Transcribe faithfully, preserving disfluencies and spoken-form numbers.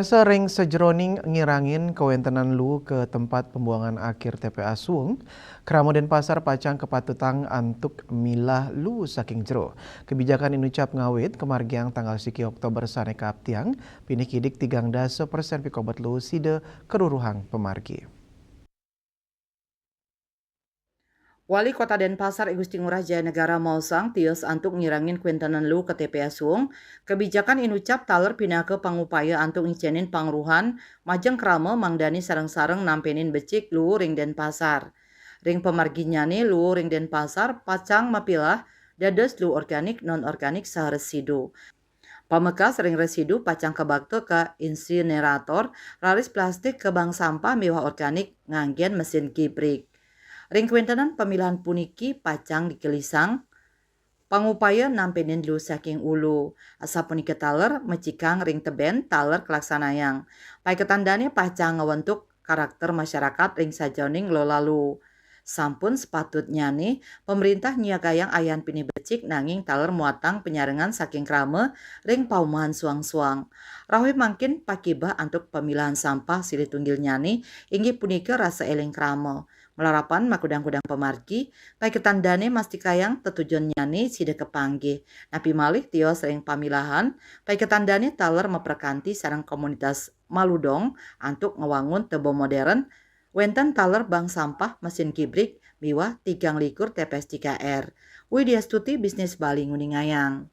Sering sejeroning ngirangin kewéntenan luu ke tempat pembuangan akhir T P A Suung, Krama Denpasar pacang kepatutang antuk milah luu saking jero. Kebijakan inucap ngawit kemargiang tanggal siki Oktober sané kaaptiang, pinih kidik tigang dasa persen pikobet luu sida karuruhang pamargi. Wali Kota Denpasar I Gusti Ngurah Jaya Negara maosang tios antuk ngirangin kewéntenan luu ke T P A Suung, kebijakan inucap taler pinaka pangupaya antuk ngicénin pangruhan majeng krama mangdané sareng-sareng nampénin becik luu ring Denpasar. Ring pamarginnyané luu ring Denpasar pacang mapilah dados luu organik, non-organik saha residu. Pamekas ring residu pacang kabakta ka insinerator, raris plastik ka bank sampah miwah organik nganggén mesin gibrig. Ring kewéntenan pamilahan puniki pacang digelisang pangupaya nampénin luu saking ulu. Asapunika taler mecikang ring tebén taler kalaksanayang. Paiketan dané pacang ngwentuk karakter masyarakat ring sajeroning ngelola luu. Sampun sepatutnyané, pamréntah nyiagayang ayan pinih becik nanging taler muatang panyarengan saking krama ring paumahan suang-suang. Rauh mangkin pakibeh antuk pamilahan sampah silih tunggilnyané inggih punika rasa éling krama. Malarapan makudang-kudang pamargi, paiketan dané mastikayang tetujonnyané sida kapanggih. Napi malih tios ring pamilahan, paiketan dané taler maprekanti sareng komunitas Maludong antuk ngwangun teba modern, wénten taler bank sampah, mesin gibrig, miwah tigang likur T P S tiga R. Widya Stuti, Bisnis Bali, nguningayang.